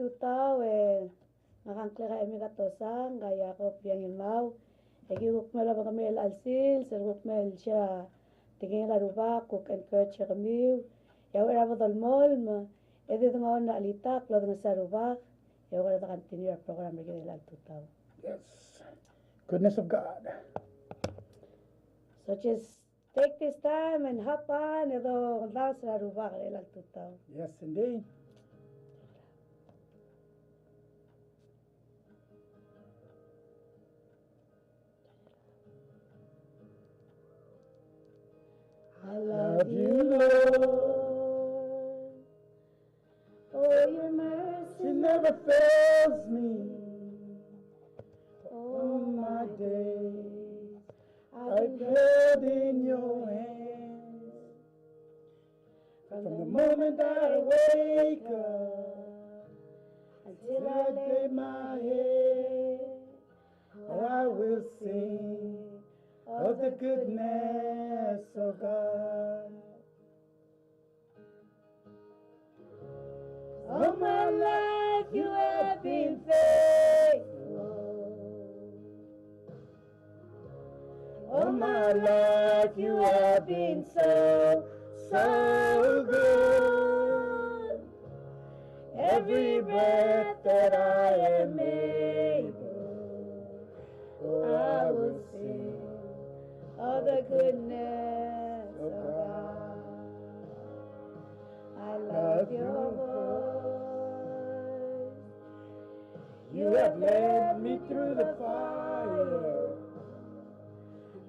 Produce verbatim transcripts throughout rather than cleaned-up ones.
Tutau, e ngak a ngklek a Emi Katosang, ngka a Jakob Riangilmau. E ki kuk mei el obengkemiu er chelecha el sils, el kuk mei el share a tekingel a Rubak, kuk encourage er kemiu. E a uchei er a bo dolemolem, e di dengar er a chelitakl el odengeseu a Rubak, e oker er a continue er a program er kid er chelecha el tutau. Yes. Goodness of God. So just take this time and hop on, e dongedaos er a Rubak er chelecha el tutau. Yes, indeed. I love you, Lord. Oh, your mercy never fails me. All my days I've been held in your hands. From the moment that I wake up until I lay my head, oh, I will sing of the goodness of God. All my life you have been faithful. All my life you have been so, so good. Every breath that I am able, oh, I will sing of the goodness of God. I love your voice. You have led me through the fire,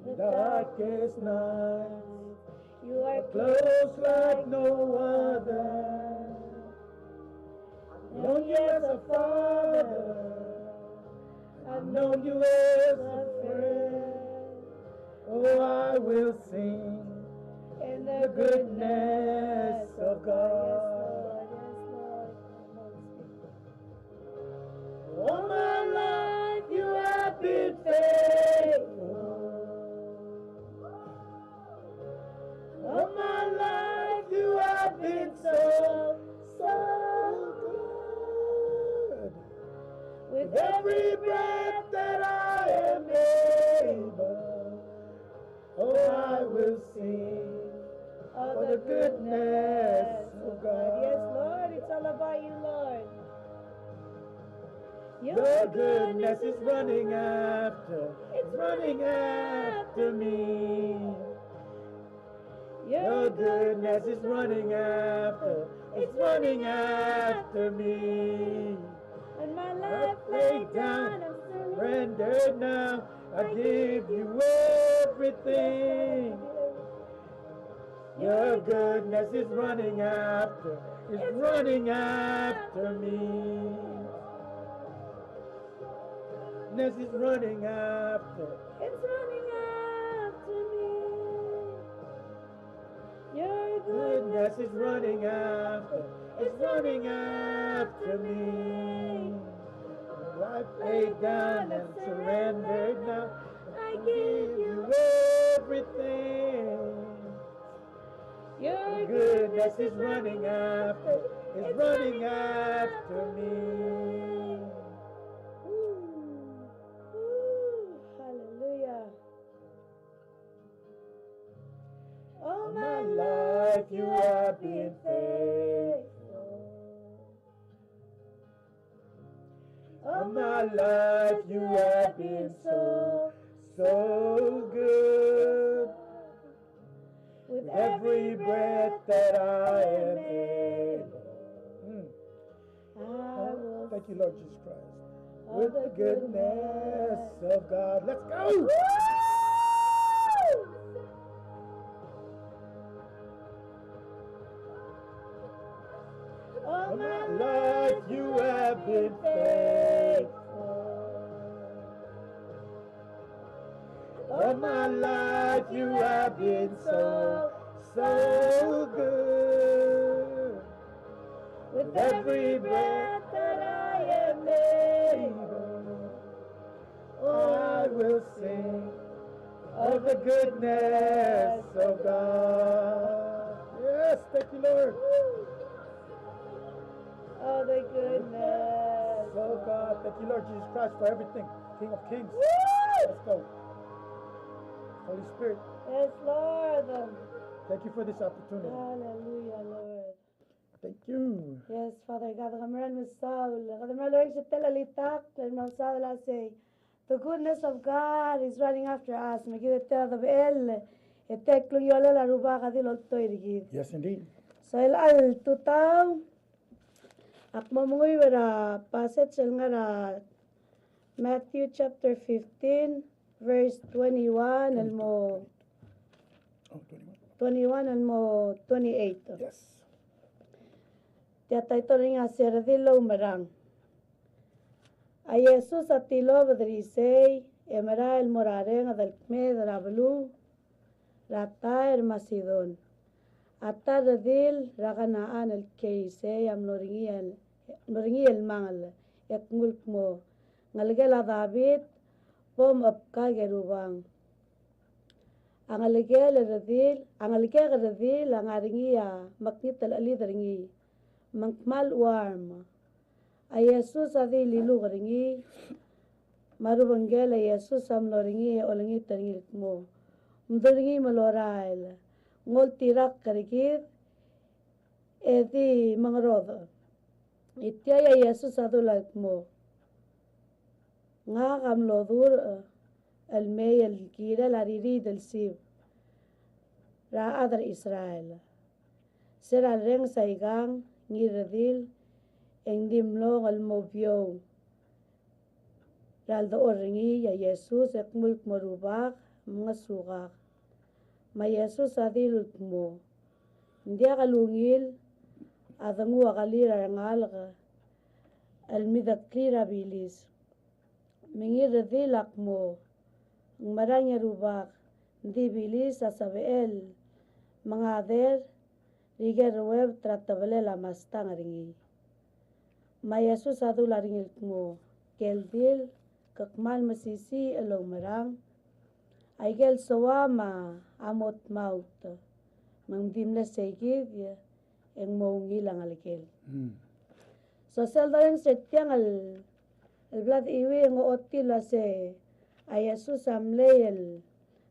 the darkest night. You are close like no other. I've known you as a father. I've known you as a friend. Oh, I will sing in the goodness of God. Yes, Lord. Yes, Lord. All my life you have been faithful. All my life you have been so, so good. With every breath that I am able, oh, I will sing of the goodness of God. Yes, Lord, it's all about you, Lord. Your goodness is running after, it's running after me. Your goodness is running after, it's running after me. And my life laid down, I'm surrendered now. I give you everything. Your goodness is running after, is running after me. Goodness is running after, it's running after me. Your goodness is running after, it's running after me. Life laid down and surrendered now. I give you everything. Your goodness is running after, is running after me. Ooh, ooh, hallelujah. All my life you have been faithful. All my life you have been so, so good. With every breath that I am able, mm, I will, thank you, Lord Jesus Christ. With the goodness of God. Let's go! All my life you have been faithful. All my life you have been so, so good. With every breath that I am able, oh, I will sing of the goodness of God. Yes, thank you, Lord. Oh, the goodness. Oh, God, thank you, Lord Jesus Christ, for everything. King of kings. Woo! Let's go. Holy Spirit. Yes, Lord. Thank you for this opportunity. Hallelujah, Lord. Thank you. Yes, Father God, kede mera el mesaul. Kede mera el orange el tela litak, el mesaul a sei. The goodness of God is running after us. Me kid e tia a debechel, e tia el klungiolel a Rubak a di loltoi er kid. Yes, indeed. So el al tutau, ak mo menguiu er a passage el ngar er a Matthew chapter fifteen, verse twenty-one, el mo Oh, twenty-one. Twenty-one el mo twenty-eight. Yes. Tia title er ngii a se Redil el Oumerang. A Jesus a tilobed er isei, e merael el mo er a renged el kmeed er a beluu er a Tair me a Sidon. A ta el redil er a Kanaan el kiei er isei a mlo er ngii el, mlo er ngii el mangel, e kmu el kmo, Ngelekel a David, bo mechebkak e Rubang. A ngelekel el redil, a ngelekek el redil a ngar er ngii a mekngit el chelid er ngii, me ng kmal chuarm. A Jesus a di liluk er ngii, me a rubengkel a Jesus a mlo er ngii e olengit er ngii el kmo, mdu er ngii me lorael, ng oltirakl er kid, e di mengerodech. E tia a Jesus a dula el kmo, Ngak a mlo durech el mei el kirel a ririid el sib er a chad er a Israel. Se er a lerrenges a ikang, ngii el redil, e ng di mlong el mo biou er a ledechor er ngii a Jesus, e kmu el kmo, Rubak, mngesukak. Me a Jesus a dilu el kmo, Ng diak lungil a denguu a kelir a rengalek el mideklir a bilis. Me ngii el redil a kmo, Ng merang e Rubak, ng di bilis a sebechel mengader er aike el ruebet er a tebelel a mastang er ngii. Me a Jesus a dula er ngii el kmo, Ke el dil, ke kmal mesisiich el oumerang, aike el soam a mo tmaut, me ng di mle seikid e ng mo ungil a ngelekel. Mm. So sel dorrenges er tiang el, el bla dechuiuii e ng ochotii el uase a Jesus a mlei el,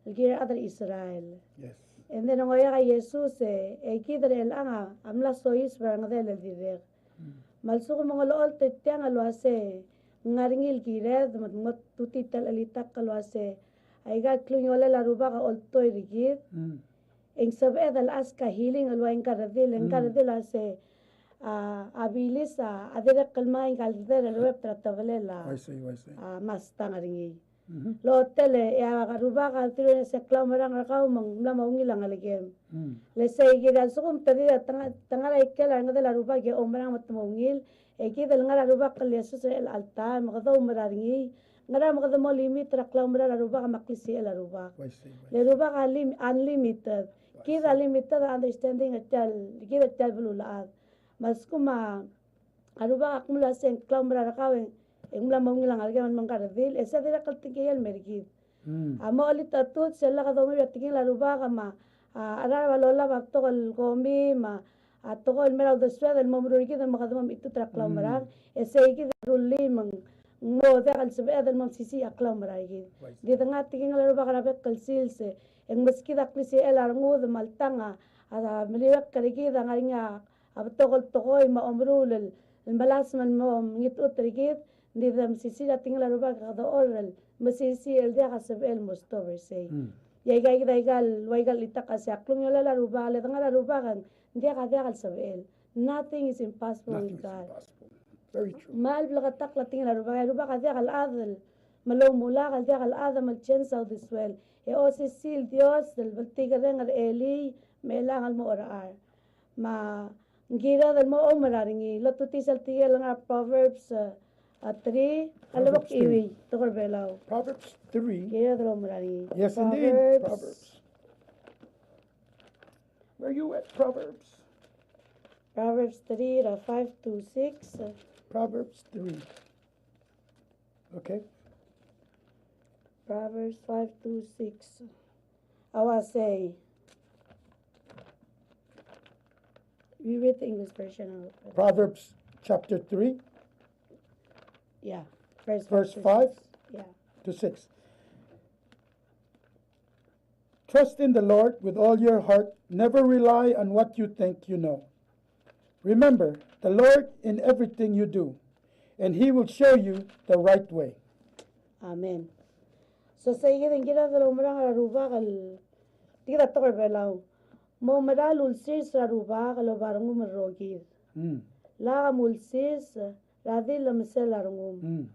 el kirel a rechad er a Israel. Yes. And then ng oeak a Jesus e, e kid er chelechang a mla soiseb er a rengedel el dirrek. Mm. Me a lsekum ng olecholt er tiang el uase ng ngar er ngii el kired, me ng mo tutii tia el chelitakl el uase aika el klungiolel a Rubak a oltoi er kid. Mm. E ng sebeched el ask a healing el ua ngka el redil, ngka el redil a se, a, a bilis a, a dirrek el menga ngka el deder el ruebet er a tebelel a, uaisei, uaisei, a mastang er ngii. Mhm. Lotel e a Rubak a dilu el se klaumerang er kau me ng mla mo ungil a ngelekem. Mm. Le sei kid a lsekum te di a te ngar, te ngar er a ikel a rengedel a Rubak e oumerang me te mo ungil, e kid el ngar er a Rubak el Jesus er chelecha el taem, me kede oumerang er ngii, ngera me kede mo limit er a klaumerang er a Rubak me a klisichel a Rubak. Uaisei, uaisei. Le Rubak a lim-, unlimited. Uaisei. Kid a limited a understanding er tia el, kid er tia el beluulechad. Me a lsekum a a Rubak a kmo el uase ng klaumerang er kau e ng mla mo ungil a ngelekem el mo ngka el redil, e se dirrek el tekingel el mer kid. Mm. A mo chelitechetud sel lak donguiu er a tekingel a Rubak me a, a, a cheral a lolab a betok el komi me a, a tekoi el mera uldesued el mo meruul er kid me kede mo mechitechut er a klaumerang, mm, e sei kid a rullii me ng mo diak el sebeched el mo mesisiich a klaumerang er kid. Uaisei. Di dengar a tekingel a Rubak er a bek el sils e ng meskid a klisichel a rengud me a ltang a, a meliuekl er kid a ngar er ngii a a betok el tekoi me a omeruul el, el melasem el mo mengitechut er kid, ng di de mesisiich er a tekingel a Rubak e kede orrel mesisiich el diak a sebechel el mo stop er sei. Mm. E aika kid aika el, ua aika el chelitakl a se a klungiolel a Rubak, le dengar a Rubak e ng diak a diak el sebechel. Nothing is impossible with God. Nothing is impossible. Very true. Me a lebleketakl a tekingel a Rubak, e a Rubak a diak el chad el meloumulak, el diak el chad el mechange a uldesuel. E osisiu el Dios el bltikerreng er a elii me chelechang el mo orechar. Me ng kired el mo oumerang er ngii. Lotutii sel tirke el ngar er a Proverbs, uh, uh, three, a lebo kiuii, tekoi er a Belau. Proverbs three. Kired el oumerang er ngii. Yes, indeed. Proverbs. Proverbs. Where you at, Proverbs? Proverbs three, er a five to six. Proverbs three. Okay. Proverbs five to six. A uasei. We read the English version of it. Proverbs chapter three, Yeah. Verse, verse five Yeah. to six. Trust in the Lord with all your heart. Never rely on what you think you know. Remember the Lord in everything you do, and He will show you the right way. Amen. So sei kid e ng kired el oumerang er a Rubak el, tia kid a tekoi er a Belau. Mo mera el ulsirs er a Rubak el oba rengum el rokir. Mm. Lak mulsirs er a di el omesel a rengum. Mm.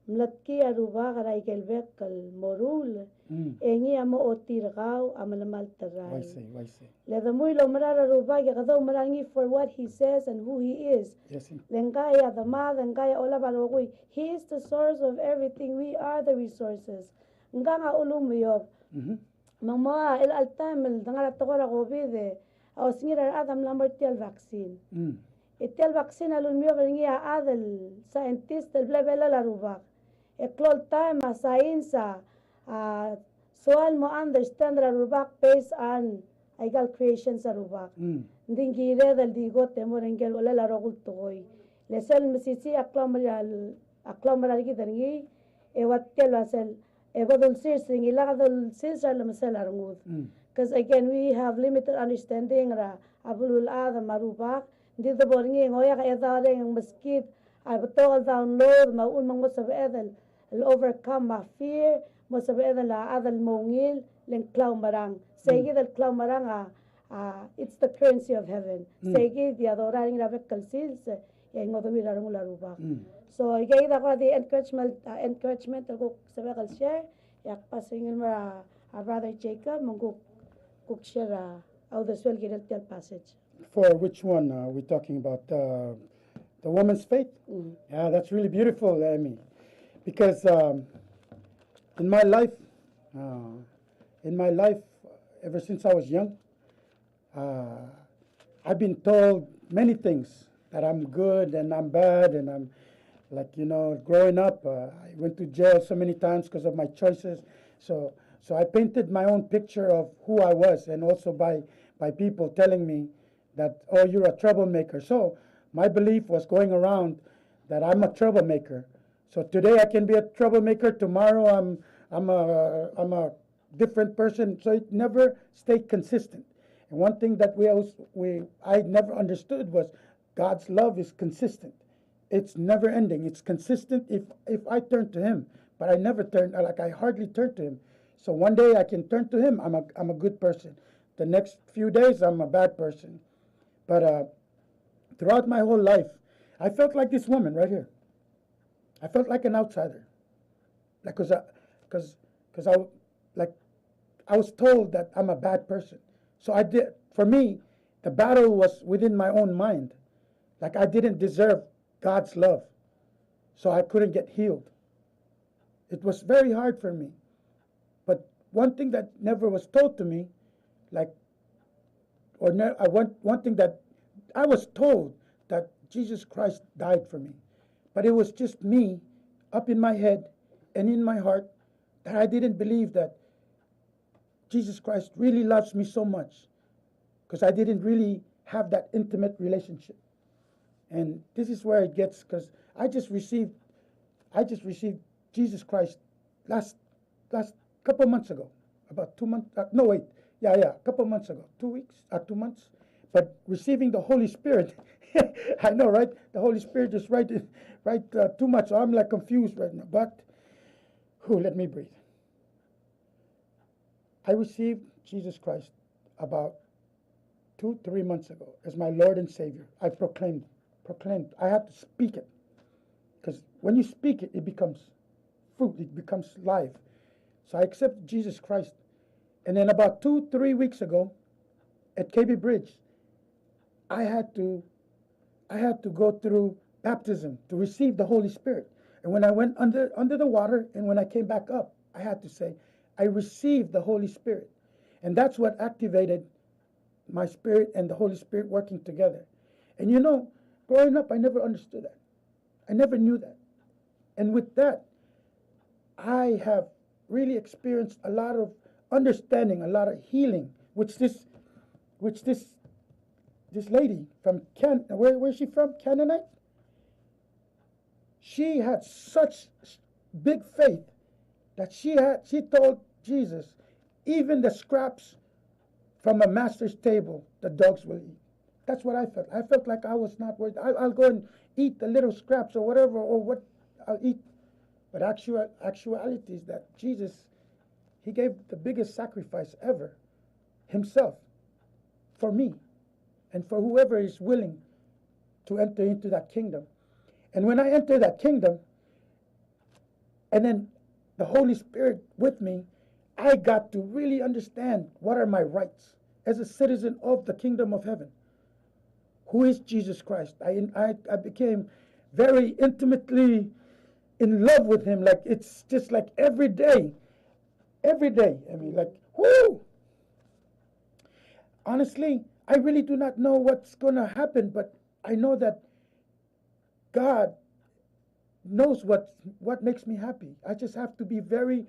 Mletkii a Rubak er a ikel bek el moruul, Mm. e ngii a mo ochotii er kau a melemalt el rael. Uaisei, uaisei. Le de mui el oumera er a Rubak e kede oumera er ngii for what he says and who he is. Yes, sir. Le ngka a demad, ngka a olab a rokui. He is the source of everything. We are the resources. Ngka a ulemeob. Mhm. Me ng mo er chelecha el taem el dengar er a tekoi er a COVID e a osengir a rechad a mla mo er tia el vaccine. Mm. E tia el vaccine a lulemeob er ngii a chad el scientist el bla belal a Rubak. E klou el taem a science a, a soal mo understand er a Rubak based on aika el creations er a Rubak. Mm. Ng di ng kired el di kot e mo er ngike el olel a rokui el tekoi. Le sel mesisiich a klaumerang, a klaumerang er kid er ngii, e ua tia el uasei, e bo dulsirs er ngii, lak dulsirs er a lemesel a rengud. Mm. Because again, we have limited understanding er a beluulechad me a Rubak. Ng di debo er ngii e ng oeak a chedaol er ngii e ng meskid a betok el download me a uchul me ng mo sebeched el, el overcome a fear, mo sebeched el a chad el mo ungil, le ng klaumerang. Sei kid el klaumerang a, a, it's the currency of heaven. Sei kid a dorael er ngii er a bek el sils, e a ngodechii er a rengul a Rubak. Mm. So, ikei a kora di encouragement, a, encouragement el kuk sebechek el share, e ak pass er ngii el mo er a, a Brother Jacob, me ng kuk, kuk share a, a uldesuel el kirel tia el passage. For which one are we talking about? Uh, the woman's faith? Mm. Yeah, that's really beautiful, Amy. Because um, in my life, uh, in my life, ever since I was young, uh, I've been told many things, that I'm good and I'm bad, and I'm, like, you know, growing up, uh, I went to jail so many times because of my choices. So, so I painted my own picture of who I was, and also by, by people telling me that, "Oh, you're a troublemaker." So my belief was going around that I'm a troublemaker. So today I can be a troublemaker. Tomorrow I'm, I'm a, I'm a different person. So it never stayed consistent. And one thing that we always, we, I never understood was God's love is consistent. It's never ending. It's consistent if, if I turn to Him. But I never turn, like, I hardly turn to Him. So one day I can turn to Him. I'm a, I'm a good person. The next few days, I'm a bad person. But uh, throughout my whole life, I felt like this woman right here. I felt like an outsider. Like, cause I, cause, cause I, like, I was told that I'm a bad person. So I did. For me, the battle was within my own mind. Like, I didn't deserve God's love, so I couldn't get healed. It was very hard for me. But one thing that never was told to me, like, or ne- I want one thing that I was told, that Jesus Christ died for me. But it was just me up in my head and in my heart that I didn't believe that Jesus Christ really loves me so much, because I didn't really have that intimate relationship. And this is where it gets, because I just received, I just received Jesus Christ last last couple months ago, about two months. Uh, no, wait, yeah, yeah, a couple months ago, two weeks, uh, two months. But receiving the Holy Spirit, I know, right? The Holy Spirit is right, right, uh, too much. So I'm, like, confused right now. But, who, let me breathe. I received Jesus Christ about two, three months ago as my Lord and Savior. I proclaimed, proclaimed. I have to speak it. Because when you speak it, it becomes fruit, it becomes life. So I accepted Jesus Christ. And then about two, three weeks ago, at K B Bridge, I had to I had to go through baptism to receive the Holy Spirit. And when I went under, under the water and when I came back up, I had to say, "I received the Holy Spirit." And that's what activated my spirit and the Holy Spirit working together. And, you know, growing up, I never understood that. I never knew that. And with that, I have really experienced a lot of understanding, a lot of healing, which this, which this, this lady from Can, where, where's she from? Canaanite? She had such big faith that she had, she told Jesus, "Even the scraps from a master's table, the dogs will eat." That's what I felt. I felt like I was not worth. I'll, I'll go and eat the little scraps or whatever, or what I'll eat. But actual, actuality is that Jesus, he gave the biggest sacrifice ever, himself, for me and for whoever is willing to enter into that kingdom. And when I enter that kingdom, and then the Holy Spirit with me, I got to really understand what are my rights as a citizen of the kingdom of heaven. Who is Jesus Christ? I, I, I became very intimately in love with him. Like, it's just like every day, every day. I mean, like, whoo! Honestly, I really do not know what's going to happen, but I know that God knows what, what makes me happy. I just have to be very,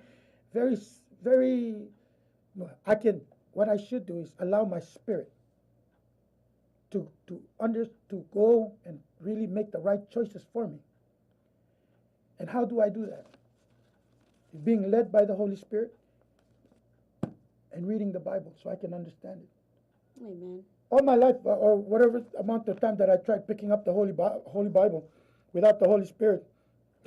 very, very, I can, what I should do is allow my spirit to, to under, to go and really make the right choices for me. And how do I do that? Being led by the Holy Spirit and reading the Bible so I can understand it. Amen. All my life, uh, or whatever amount of time that I tried picking up the Holy, Bi- Holy Bible without the Holy Spirit,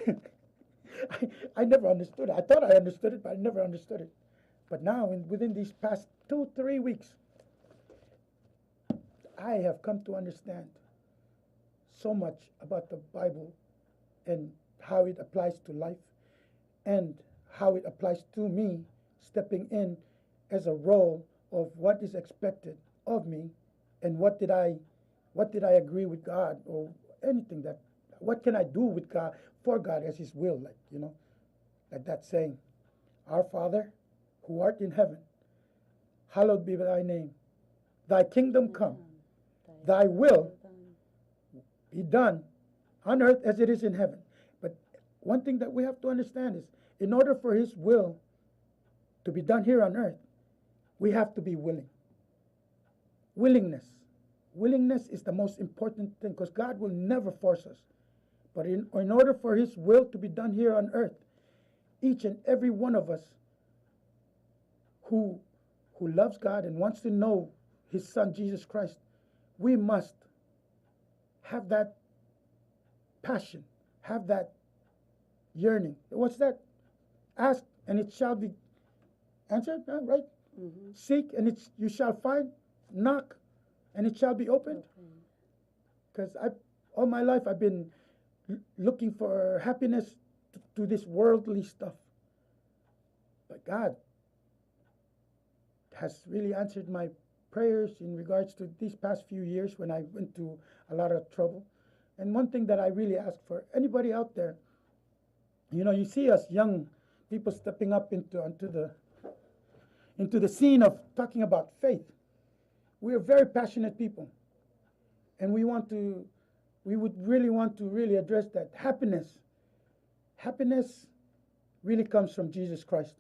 I, I never understood it. I thought I understood it, but I never understood it. But now, in, within these past two, three weeks, I have come to understand so much about the Bible and how it applies to life and how it applies to me stepping in as a role of what is expected of me and what did I, what did I agree with God or anything that, what can I do with God, for God as his will, like, you know, like that saying, "Our Father who art in heaven, hallowed be thy name. Thy kingdom come, thy will be done on earth as it is in heaven." But one thing that we have to understand is, in order for his will to be done here on earth, we have to be willing. Willingness. Willingness is the most important thing, because God will never force us. But in, in order for his will to be done here on earth, each and every one of us who, who loves God and wants to know his son, Jesus Christ, we must have that passion, have that yearning. What's that? "Ask and it shall be answered," uh, right? Seek and it, you shall find. Knock and it shall be opened. Because I, all my life I've been l- looking for happiness to, to this worldly stuff. But God has really answered my prayers in regards to these past few years when I went through a lot of trouble. And one thing that I really ask for anybody out there, you know, you see us young people stepping up into, onto the, into the scene of talking about faith. We are very passionate people, and we want to, we would really want to really address that. Happiness, happiness really comes from Jesus Christ,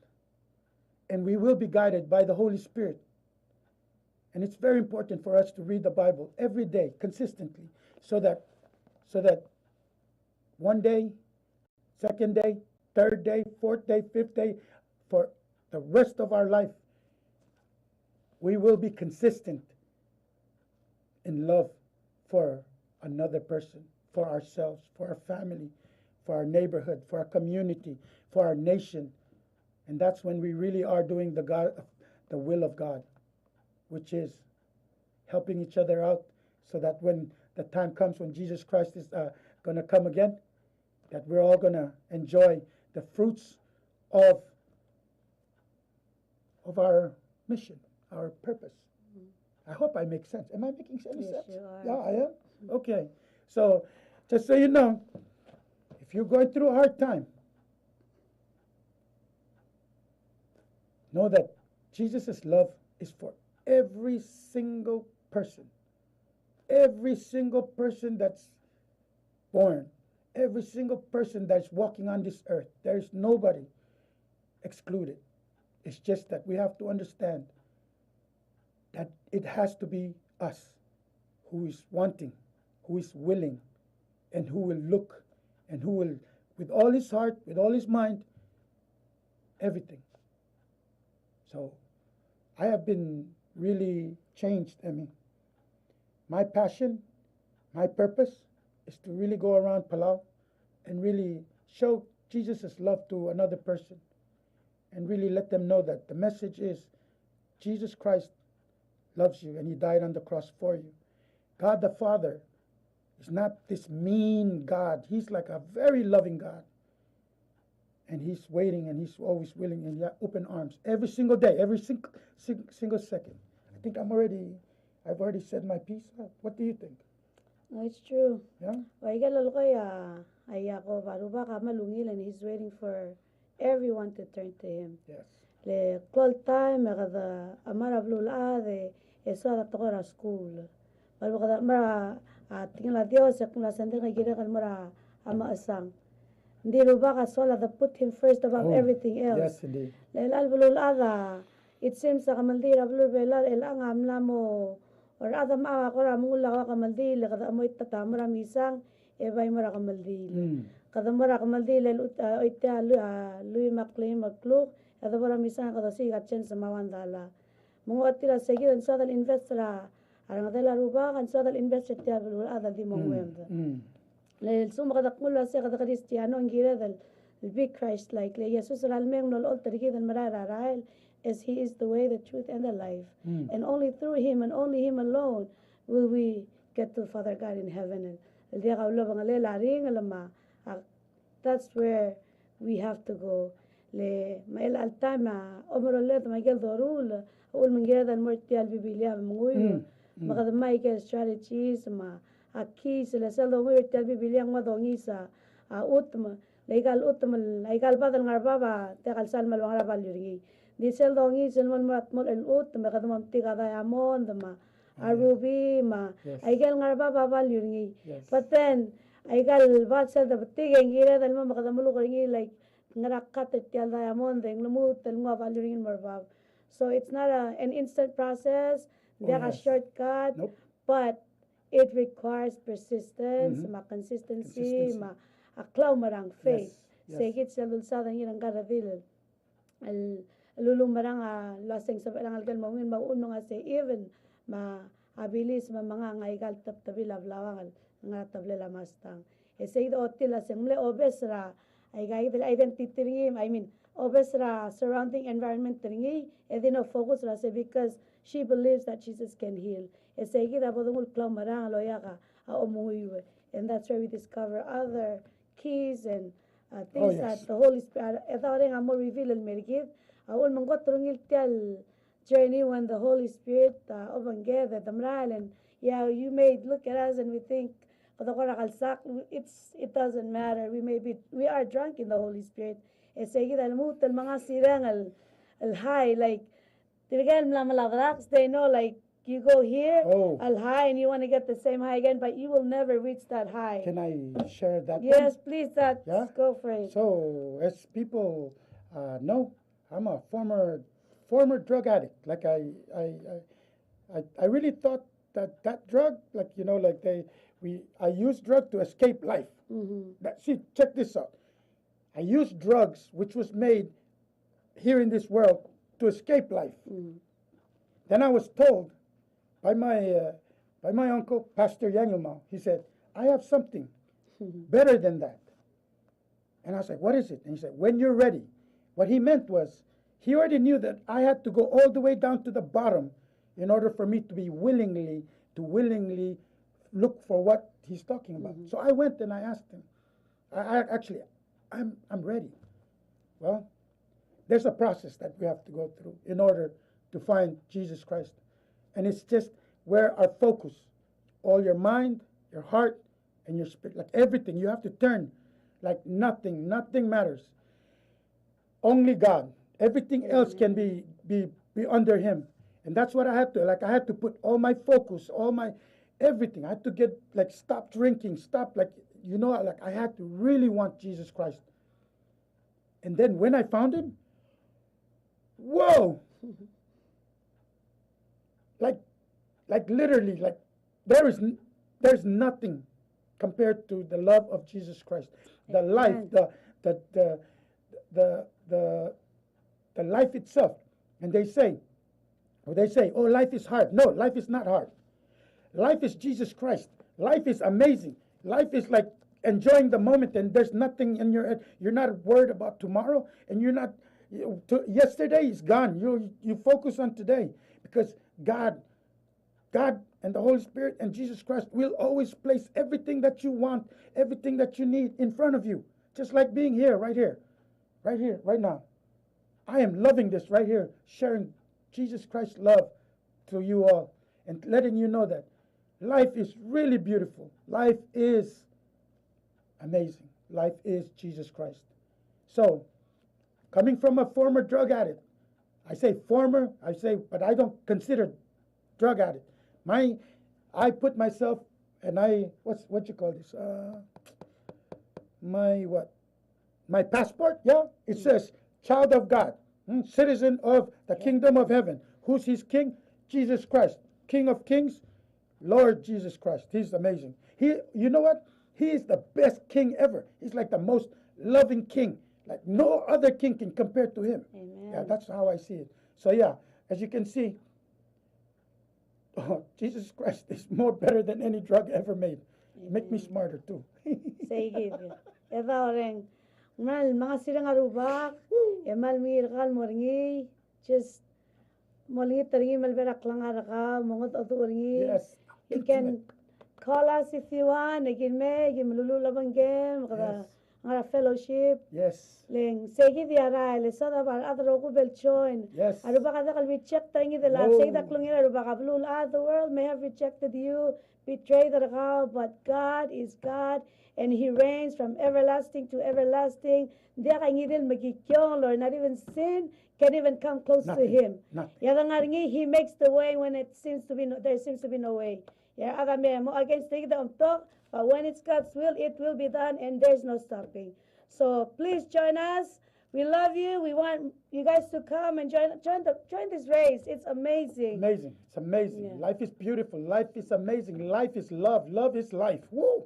and we will be guided by the Holy Spirit. And it's very important for us to read the Bible every day consistently, so that, so that one day, second day, third day, fourth day, fifth day, for the rest of our life, we will be consistent in love for another person, for ourselves, for our family, for our neighborhood, for our community, for our nation. And that's when we really are doing the God, the will of God, which is helping each other out, so that when the time comes when Jesus Christ is, uh, going to come again, that we're all going to enjoy the fruits of, of our mission, our purpose. I hope I make sense. Am I making any sense? Yeah, I am. Okay. So, just so you know, if you're going through a hard time, know that Jesus' love is for every single person. Every single person that's born, every single person that's walking on this earth, there is nobody excluded. It's just that we have to understand that it has to be us who is wanting, who is willing, and who will look and who will, with all his heart, with all his mind, everything. So I have been really changed, Emmy. My passion, my purpose is to really go around Palau and really show Jesus' love to another person and really let them know that the message is Jesus Christ loves you and he died on the cross for you. God the Father is not this mean God. He's like a very loving God. And he's waiting and he's always willing and, yeah, open arms every single day, every sing- sing- single second. I think I'm already, I've already said my piece. Uh, what do you think? No, it's true. Yeah? Ua ikel lolekoi a, a Jakob, a Rubak a kmal ungil and he's waiting for everyone to turn to him. Yes. Le klou el taem e kede mla er a beluulechad e soad a tekoi er a skuul. Me a lebo kede mla er a, a tekingel a Dios e kede mla sendel e kirek el mo er a mechesang. Ng di Rubak a soal a de put him first above Oh, everything else. Yes, indeed. Le chelecha el beluulechad a, it seems a kemeldiil er a beluu er a Belau er chelechang a mla mo, er a chad a mla kora mengull a ua kemeldiil, le kede chemoit a ta mo er a misang, e bai mo er a kemeldiil. Mm. Kede mo er a kemeldiil el ut, a, oitia a lui, a, lui me a kleim el kluk, e de bo er a misang e kede osiik a chance me a one dollar. Me ng ua tir a se kid a ng soad el invest er a, a rengedel a Rubak, a ng soad el invest er tia el beluulechad el di mo Mm. nguemed. Mm. Le lsekum kede kmu el uasei kede Kristiano, ng kired el, el be Christ-like. Le Jesus er a lemei e ng mlo olecholt er kid el merael er a rael, as he is the way, the truth, and the life. Mm. And only through him and only him alone will we get to Father God in heaven. El, el diak a ulebengelel a ringel me a, a, that's where we have to go. Le me a chelecha el taem a omeroled me a ikel doruul, a uchul me ng kired el mo er tia el Biblia me menguiu. Mm, mm. Me kede ngmai a ikel strategies me a keys, le sel donguiu er tia el Biblia ng ua dongiis a, a chutem. Le aika el chutem, aika el bad el ngar er a bab a diak el sal me a lua ngera value er ngii. Ng di sel dongiis el mo, mo, mo el chutem, me kede mo metik a diamond, me a, a ruby, me a, Yes. aika el ngar er a bab a value er ngii. Yes. But then, aika el bad sel de betik e ng kired el mo me kede meluk er ngii, like, ngera kat er tia el diamond, e ng lmuut el nguu a value er ngii el mo er a bab. So it's not a, an instant process, ng diak a Oh, yes. Shortcut, Nope. But it requires persistence, Mhm. me a consistency, Consistency. Me a klaumerang, faith. Yes, yes. Se kid sel dulsaod er ngii er ngka el redil el, el ulumerang a, el uaseng sebechel a ngelekel mo ungil, me a uchul me ng uasei even me a bilis me a menga, ng aika el tebtebil a blauang el ngar er a tebelel a mastang. E se kid a ochotii el uaseng mle obes er a, aika kid el identity er ngii, I mean, obes er a surrounding environment er ngii, e di no focus er a se because she believes that Jesus can heal. E se kid a bo donguu el klaumerang el oeak a omenguiu. And that's where we discover other keys and, uh, things Oh, yes. That the Holy Spirit, e a reng a mo reveal el mer kid. A uchul me ng kot er ngii tia el journey when the Holy Spirit, uh, obengked e de merael, and yeah, you may look at us and we think, kede kora kelsakl, it's, it doesn't matter. We may be, we are drunk in the Holy Spirit. E se kid a lmuut el mengasireng el, el high, like, tirke el mla mela drugs, they know, like, you go here, Oh. el high, and you want to get the same high again, but you will never reach that high. Can I share that one? Yes, please, that, Yeah? Go for it. So, as people, uh, know, I'm a former, former drug addict. Like, I, I, I, I, I really thought that that drug, like, you know, like, they, we, I used drug to escape life. Mhm. But see, check this out. I used drugs which was made here in this world to escape life. Mhm. Then I was told by my, uh, by my uncle, Pastor Yang Ilmau, he said, "I have something better than that." And I was like, "What is it?" And he said, "When you're ready." What he meant was, he already knew that I had to go all the way down to the bottom in order for me to be willingly, to willingly look for what he's talking about. Mhm. So I went and I asked him. I, I actually, I'm, I'm ready. Well, there's a process that we have to go through in order to find Jesus Christ. And it's just where our focus, all your mind, your heart, and your spirit, like, everything, you have to turn. Like, nothing, nothing matters. Only God. Everything else can be, be, be under him. And that's what I had to, like, I had to put all my focus, all my, everything. I had to get, like, stop drinking, stop, like, you know, like, I had to really want Jesus Christ. And then when I found him, whoa! Like, like, literally, like, there is n-, there's nothing compared to the love of Jesus Christ. The life, the, the, the, the, the, the life itself. And they say, or they say, "Oh, life is hard." No, life is not hard. Life is Jesus Christ. Life is amazing. Life is like enjoying the moment, and there's nothing in your head. You're not worried about tomorrow, and you're not, you, to, yesterday is gone. You, you focus on today, because God, God and the Holy Spirit and Jesus Christ will always place everything that you want, everything that you need in front of you, just like being here, right here, right here, right now. I am loving this right here, sharing Jesus Christ's love to you all and letting you know that life is really beautiful. Life is amazing. Life is Jesus Christ. So, coming from a former drug addict, I say former, I say, but I don't consider drug addict. My, I put myself, and I, what's, what you call this? Uh, my what? My passport, yeah? It says, "Child of God, hmm, citizen of the kingdom of heaven." Who's his king? Jesus Christ, King of kings, Lord Jesus Christ. He's amazing. He, you know what? He is the best king ever. He's like the most loving king. Like, no other king can compare to him. Amen. Yeah, that's how I see it. So yeah, as you can see, oh, Jesus Christ is more better than any drug ever made. Make me smarter too. Sei kid. E da oreng. Ng kmal mengasireng a Rubak, e kmal mei er kau el mo er ngii, just mo olengit er ngii me lebo er a klengar er kau, mo mengedecheduch er ngii. Yes. You can call us if you want, e ki mei, e ki meluluuch el obengkem, kede ngar er a fellowship. Yes. Le ng sei kid a rael, e soad a rechad el rokui el join. Yes. A Rubak a diak el reject er ngii el chad. Sei kid a klungiaol er a Rubak, a beluulechad, the world may have rejected you, betrayed er kau, but God is God, and He reigns from everlasting to everlasting. Ng diak a ngii di el mekikiongel, or not even sin can even come close to Him. Nothing. Nothing. E a dengar er ngii, He makes the way when it seems to be no, there seems to be no way. E a rechad a mei mo against the, the omtok, but when it's God's will, it will be done, and there's no stopping. So please join us. We love you. We want you guys to come and join, join the, join this race. It's amazing. Amazing. It's amazing. Yeah. Life is beautiful. Life is amazing. Life is love. Love is life. Woo!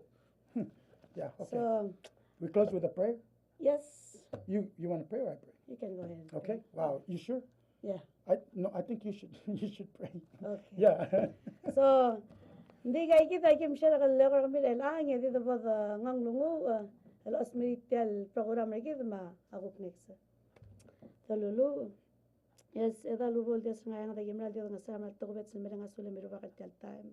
Yeah, okay. So we close with a prayer? Yes. You, you want to pray or I pray? You can go ahead and pray. Okay. Wow. You sure? Yeah. I, no, I think you should, you should pray. Okay. Yeah. So, ng di kid a ki msiik er a leko er kemiu er chelechang, e di debo de ngang lunguu, e, el osmerii tia el program er kid me a kuk next. Doluluuch. Yes, e da luruul Dios er ngii a ngar er a chedam el mei, e di ngesar me a tokubets el mereng a sulem e Rubak er tia el taem.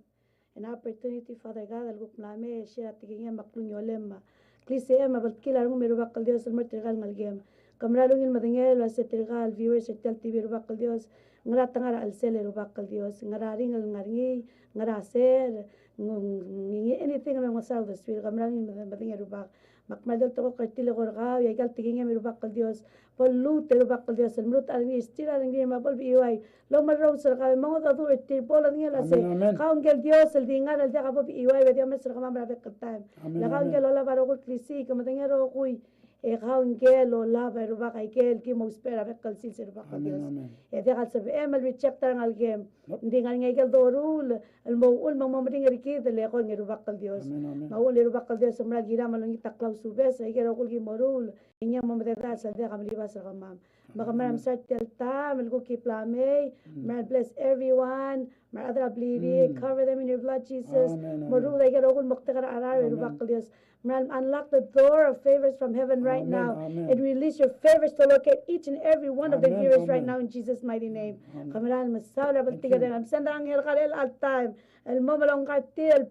An opportunity, Father God, el kuk mla mei e share a tekingem me a klungiolem me a klisiichem me a bltkil a rengum e Rubak el Dios el mo er tirka el ngelekem. Ke mera el ungil medengei el uase tirka el viewers er tia el T V e Rubak el Dios, ngera te ngar er a chelsel e Rubak el Dios, ngera ringel el ngar er ngii, ngera ser, ng-, ng-, anything me ng ngesar a uldesuir, ke mera el ungil mede-, medengei e Rubak. Me ak mera el di olterekokl er tir el eko er kau, e aika el tekingem e Rubak el Dios, bo lluut e Rubak el Dios, el merutech a rengrir, stir a rengrir me a bo lebechiuai el omerrous er kau, e mengedecheduch er tir, bo lodengei el uase, amen, amen, kau ngike el Dios el di ngar el diak bo bechiuai, e di omes er kemam er a bek el taem. Amen, amen. Le kau ngike el olab a rokui el klisiich, ke medengei a rokui, e kau ngike el olab e Rubak aike el ki mo ousbech er a bek el sils e Rubak el Dios. Amen, amen. E diak el sebechem el reject a rengelekem. Nope. Ng di ngar er ngii aike el doruul el mo uchul me ng mo meringel er kid el eko ngii e Rubak el Dios. Amen, amen. Me a uchul e Rubak el Dios a mera el kiram el ungil a klausubes er aike el rokui el ki mo ruul. Ngii a mo mededaes el diak a melibas er kemam. Me ke mera el msa er tia el taem el kuk ki mla mei, mera el bless everyone, me a rechad er a blirir, cover them in your blood, Jesus. Amen, amen. Mo ruul aike el rokui el moktek er a cheral e Rubak el Dios. Mera el unlock the door of favors from heaven right now. Amen, amen. And release your favors to locate each and every one of the viewers right now in Jesus' mighty name. Amen. Ke mera el mesaul er a bltikerreng, me send a rengelekel er chelecha el taem el mo melengkar er tir el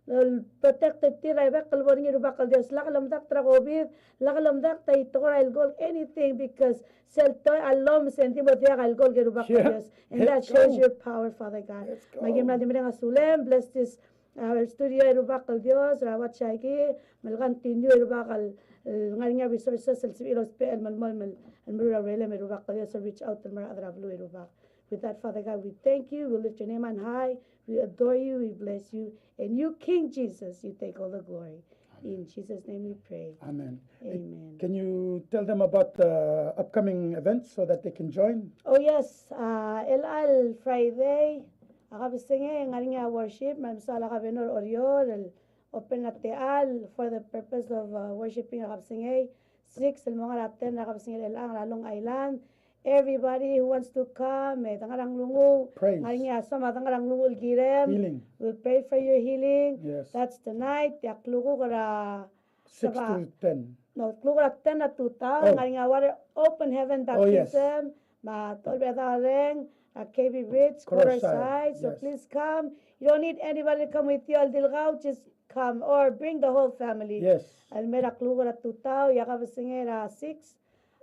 el protect er tir er a bek el bo er ngii e Rubak el Dios. Lak lomdakt er a COVID, lak lomdakt a tekoi er a ilkolk, anything, because sel tekoi a llomes e ng di mo diak a ilkolk e Rubak el Dios. And that shows your power, Father God. Me aki mla di mereng a sulem, bless this, uh, studio e Rubak el Dios, er a uaisei, me le continue e Rubak el, el ngar er ngii a resources el sebechir el ousbech el melemolem el, el meruul a urerem e Rubak el Dios, el reach out el mo er a rechad er a beluu e Rubak. With that, Father God, we thank you, we lift your name on high, we adore you, we bless you, and you, King Jesus, you take all the glory. Amen. In Jesus' name we pray. Amen. Amen. Can you tell them about the upcoming events so that they can join? Oh, yes. Uh, el, el Friday, a kebesengei e ng ngar er ngii a worship, me a mesaul a governor er Oreor, el open er a techall for the purpose of, uh, worshiping er a kebesengei. Six el mo ngar er a ten er a kebesengei er chelechang er a Long Island. Everybody who wants to come, e de ngar er a nglunguuch. Praise. Ngar er ngii a soam a de ngar er a nglunguuch el kirem. Healing. We'll pray for your healing. Yes. That's tonight. E a klukuk er a Six to ten. No, klukuk er a ten er a tutau, oh, ngar er ngii a water, open heaven baptism, me a Tolbedareng, a K B Bridge, Corosai. Corosai. So, yes, please come. You don't need anybody to come with you. El di kau, just come or bring the whole family. Yes. El mei er a klukuk er a tutau, e a kebesengei er a six,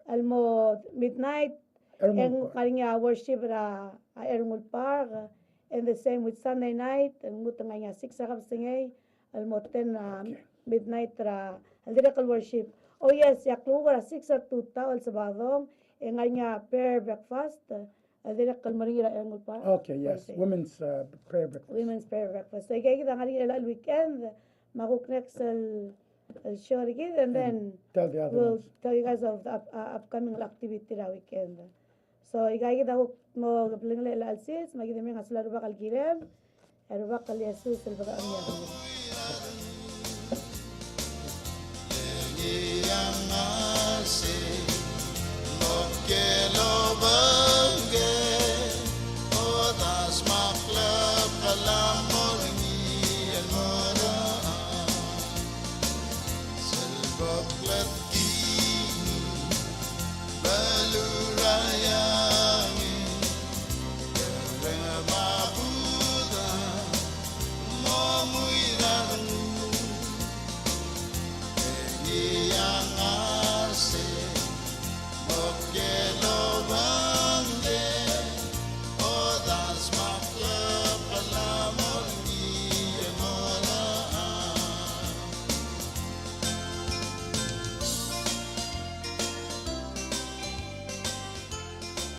el mo midnight, Ernguul Park. E ng ngar er ngii a worship er a, a Ernguul Park, and the same with Sunday night, el lmuut e ng ngar er ngii a six er a kebesengei, el mo ten, uh, okay, midnight er a, el dirrek el worship. Oh yes, e a klukuk er a six er a tutau el Sabadong, e ng ngar er ngii a prayer breakfast, el dirrek el mo er ngii er a Ernguul Park. Okay, yes. Wednesday. Women's, uh, prayer breakfast. Women's prayer breakfast. So, aikakid a ngar er ngii er a weekend, me a kuk next el, el show er kid, and then we'll tell you guys of the up-, uh, upcoming activity er a weekend. So, aikakid a kuk mo blengelel a chelsel, me kid a mereng a saul a Rubak el kirem, e a Rubak el Jesus el bekemam.